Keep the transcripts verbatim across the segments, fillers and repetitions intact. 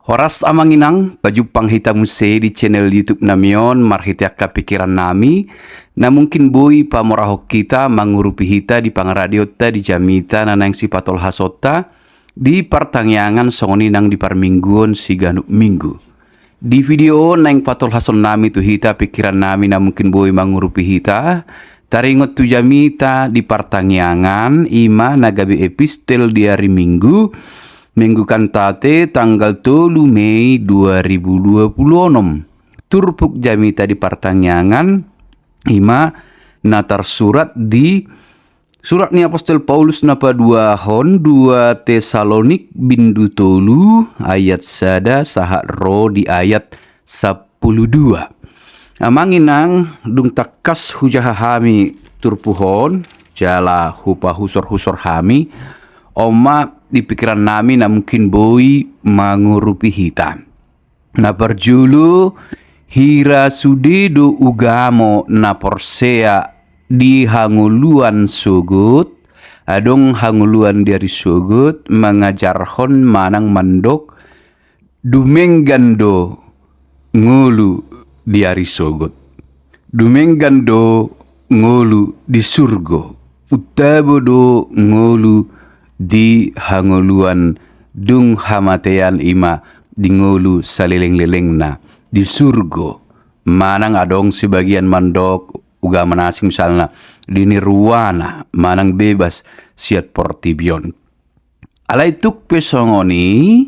Horas amang inang, pajumpang hita muse di channel YouTube nami on marhite angka pikiran nami, na mungkin boi pamorahon hita mangurupi hita di pangaradeonta di jamita na naeng sipatolhasonta di partangiangan songon i nang di parmingguon siganup minggu. Di video on naeng patolhason nami tu hita pikiran nami na mungkin boi mangurupi hita, taringot tu jamita di partangiangan, ima na gabe epistel di ari Minggu, Minggu Kantate tanggal tolu Mei dua ribu dua puluh onom. Turpuk jamita di partangiangan, ima na tarsurat di surat ni apostel Paulus na paduahon dua Tesalonik bindu tolu ayat sada sahat ro di ayat sampulu dua. Amang inang, dung tangkas hujaha hami turpuk on, jala hupahusorhusor hami, on ma di pikiran nami na mungkin boi mangurupi hita. Na parjolo, hira sude do ugamo na porsea di hangoluan sogot, adong hangoluan di ari sogot, mangajarhon manang mandok, dumenggan do ngolu di ari sogot. Dumenggan do ngolu di surgo. Untabo do ngolu di hangoluan dung hamatean, ima di ngolu salelenglelengna di surgo. Manang adong sebagian mandok ugamo na asing misalna di nirwana manang bebas sian portibi on. Alai tung pe songon i,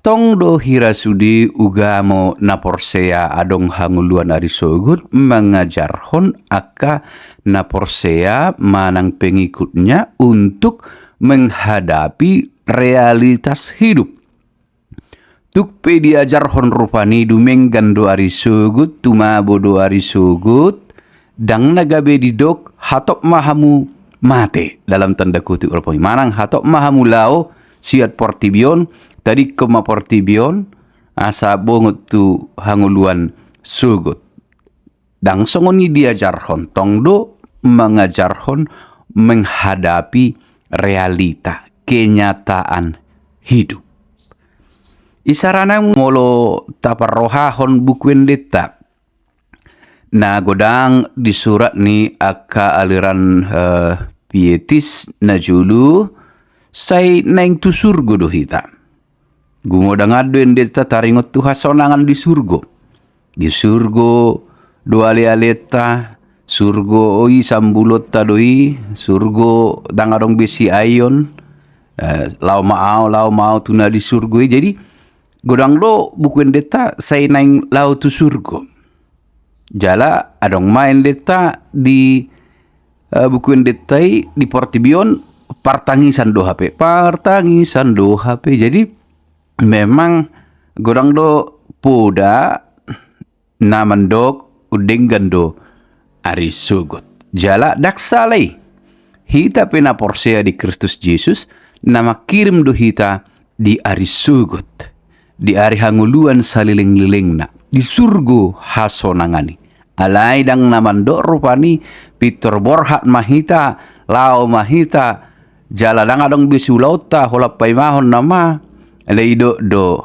tong do hira sude ugamo na porsea adong hangoluan ari sogot mangajarhon angka na porsea manang pengikutnya untuk menghadapi realitas hidup. Tung pe diajarhon rupani dumenggan do ari sogot, tumabo do ari sogot, ndang na gabe didok hatop ma hamu mate, dalam tanda kutip rupani. Manang hatop ma hamu laho sian portibi on, tadingkon ma portibi on, asa bongot tu hangoluan sogot. Ndang songon i diajarhon, tong do mangajarhon menghadapi realita, kenyataan hidup. Isarana molo taparrohahon Buku Endenta na godang di surat ni angka aliran, eh, pietis na jolo, sai naeng tu surgo do hita. Gumodangan do endenta taringot tu hasonangan di surgo. Di surgo do alealenta, surgo i sambulonta do i, surgo ndang adong be siaeon, eh, laho ma ahu, laho ma ahu tu na di surgo i. Jadi godang do Buku Endenta sai naeng laho tu surgo. Jala adong ma endenta di, eh, Buku Endenta i di portibi on partangisan do hape, partangisan do hape. Jadi memang godang do poda na mandok undenggan do ari sogot. Jala ndang sala i, hita pe na porsea di Kristus Jesus, na mangkirim do hita di ari sogot, di ari hangoluan salelenglelengna, di surgo hasonangan i. Alai ndang na mandok rupani pintor borhat ma hita, laho ma hita, jala ndang adong be siulaonta, holan paimahon nama. Alai didok do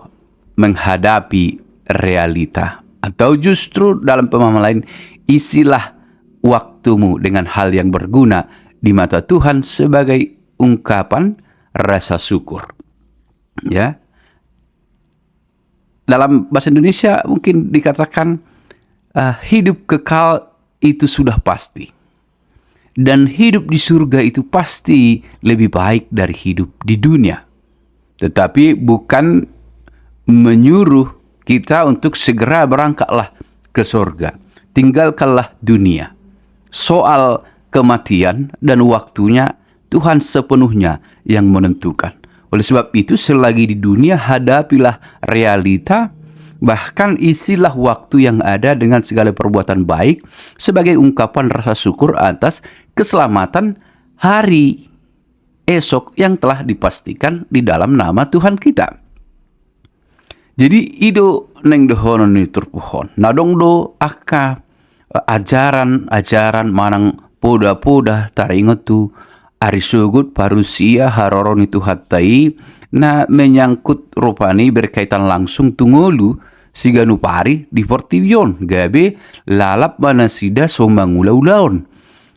menghadapi realita. Atau justru dalam pemahaman lain, isilah waktumu dengan hal yang berguna di mata Tuhan sebagai ungkapan rasa syukur. Ya. Dalam bahasa Indonesia mungkin dikatakan, eh, hidup kekal itu sudah pasti. Dan hidup di surga itu pasti lebih baik dari hidup di dunia. Tetapi bukan menyuruh kita untuk segera berangkatlah ke surga. Tinggalkanlah dunia. Soal kematian dan waktunya Tuhan sepenuhnya yang menentukan. Oleh sebab itu, selagi di dunia, hadapilah realita, bahkan isilah waktu yang ada dengan segala perbuatan baik sebagai ungkapan rasa syukur atas keselamatan hari esok yang telah dipastikan di dalam nama Tuhan kita. Jadi, i do naeng dohonon ni turpuk on. Na adong do angka, eh, ajaran-ajaran manang poda-poda taringot tu ari sogot parusia haroro ni Tuhanta i, na menyangkut rupani berkaitan langsung tu ngolu siganup ari di portibi on, gabe lalap ma nasida so mangula ulaon.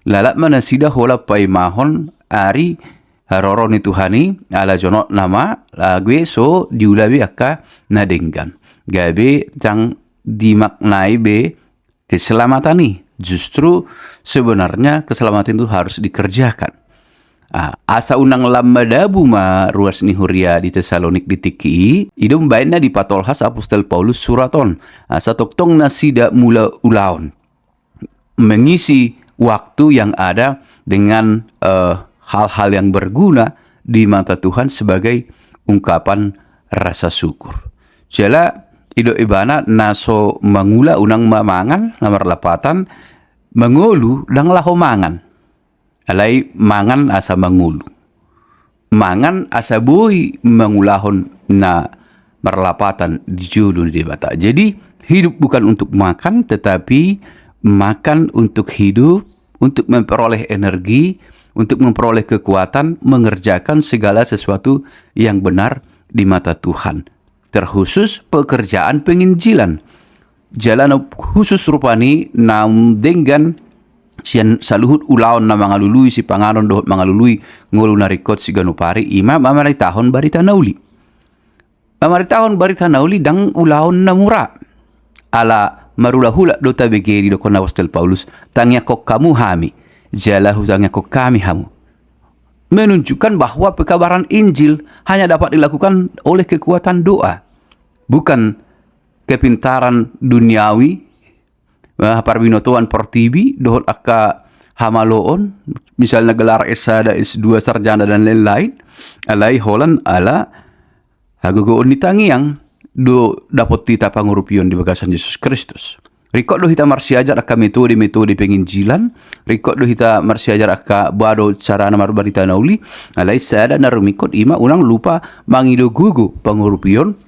Lalap ma nasida holan paimahon ari haroro ni Tuhan i, ala jonok nama, gabe so diula be angka na denggan. Gabe ndang dimaknai be keselamatan i. Justru sebenarnya keselamatan itu harus dikerjakan. Ah, asa unang lam madabu ma ruas ni huria di Tesalonik di tingki i, i do umbaen na dipatolhas apostel Paulus surat on. Asa tongtong nasida mula ulaon, mengisi waktu yang ada dengan, eh, hal-hal yang berguna di mata Tuhan sebagai ungkapan rasa syukur. Jala i do ibana na so mangula unang ma mangan, na marlapatan mangolu ndang laho mangan. Alai mangan asa mangolu. Mangan asa boi mangulahon na marlapatan di jolo ni Debata. Jadi, hidup bukan untuk makan, tetapi makan untuk hidup, untuk memperoleh energi, untuk memperoleh kekuatan mengerjakan segala sesuatu yang benar di mata Tuhan, terkhusus pekerjaan penginjilan. Jala na khusus rupani naung denggan sian saluhut ulaon na mangalului sipanganon dohot mangalului ngolu na ringkot siganup ari, i ma mamaritahon barita na uli. Mamaritahon barita na uli ndang ulaon na mura. Ala marulahula do tabege, didok apostel Paulus, tangiangkon hamu hami, jala hutangiangkon hami hamu. Menunjukkan bahwa pekabaran Injil hanya dapat dilakukan oleh kekuatan doa, bukan kepintaran duniawi, eh, parbinotoan portibi dohot angka hamaloon, misalna gelar S sada, S dua, sarjana, dan lain-lain. Alai holan ala hagogoon ni tangiang do dapot hita pangurupion di bagasan Jesus Kristus. Ringkot do hita marsiajar angka metode-metode penginjilan, ringkot do hita marsiajar angka bado carana marbarita na uli, alai sada na rumingkot i ma unang lupa mangido gogo pangurupion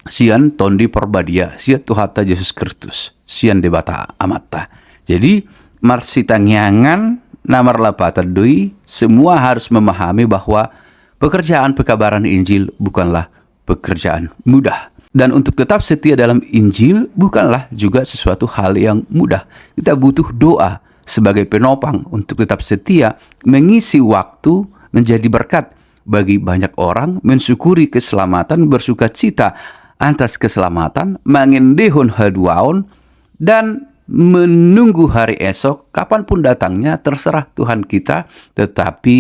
sian Tondi Parbadia, sian Tuhanta Jesus Kristus, sian Debata Amanta. Jadi, marsitangiangan na marlapatan do i, semua harus memahami bahwa pekerjaan pekabaran Injil bukanlah pekerjaan mudah. Dan untuk tetap setia dalam Injil bukanlah juga sesuatu hal yang mudah. Kita butuh doa sebagai penopang untuk tetap setia, mengisi waktu, menjadi berkat bagi banyak orang, mensyukuri keselamatan, bersukacita atas keselamatan, mangendehon haluaon, dan menunggu hari esok, kapanpun datangnya, terserah Tuhan kita, tetapi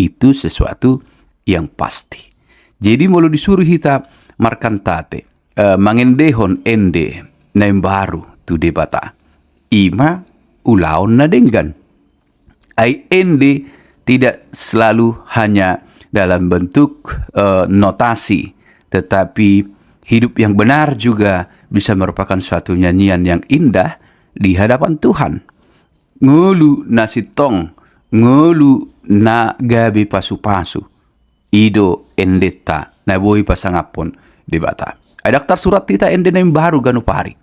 itu sesuatu yang pasti. Jadi, molo disuruh hita markantate, eh, mangendehon ende na imbaru tu Debata, i ma ulaon na denggan. Ai ende tidak selalu hanya dalam bentuk, eh, notasi, tetapi hidup yang benar juga bisa merupakan suatu nyanyian yang indah di hadapan Tuhan. Ngolu na sintong, ngolu na gabe pasu-pasu. I do endenta na boi pasangaphon Debata. Ai ndang tarsurat hita ende na imbaru ganup ari.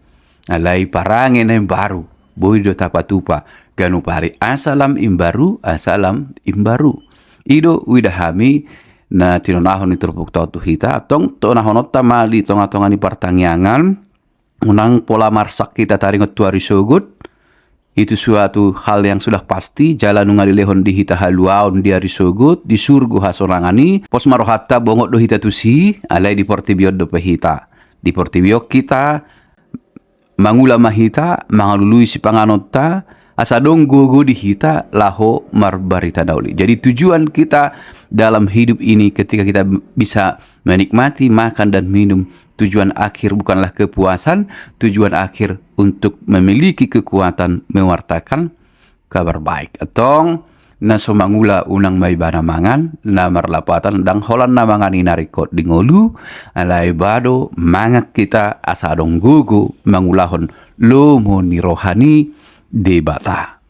Alai parange na imbaru boi do tapatupa ganup ari, asa lam imbaru, asa lam imbaru. I do huida hami na tinonahon ni turpukta on tu hita, antong tonahononta ma di tonga-tonga ni partangiangan. Unang pola marsak hita taringot tu ari sogot. Itu suatu hal yang sudah pasti, jala nunga dilehon di hita haluaon di ari sogot, di surgo hasonangan i. Pos ma rohanta, bongot do hita tusi, alai di portibi on dope hita. Di portibi on hita, mangula ma hita, mangalului sipanganonta, asa adong gogo di hita laho marbarita na uli. Jadi tujuan kita dalam hidup ini, ketika kita bisa menikmati makan dan minum, tujuan akhir bukanlah kepuasan, tujuan akhir untuk memiliki kekuatan mewartakan kabar baik. Antong, na so mangula unang ma ibana mangan, na marlapatan ndang holan na mangan i na ringkot di ngolu, alai boi do mangan hita asa adong gogo mangulahon lomo ni roha ni Debata.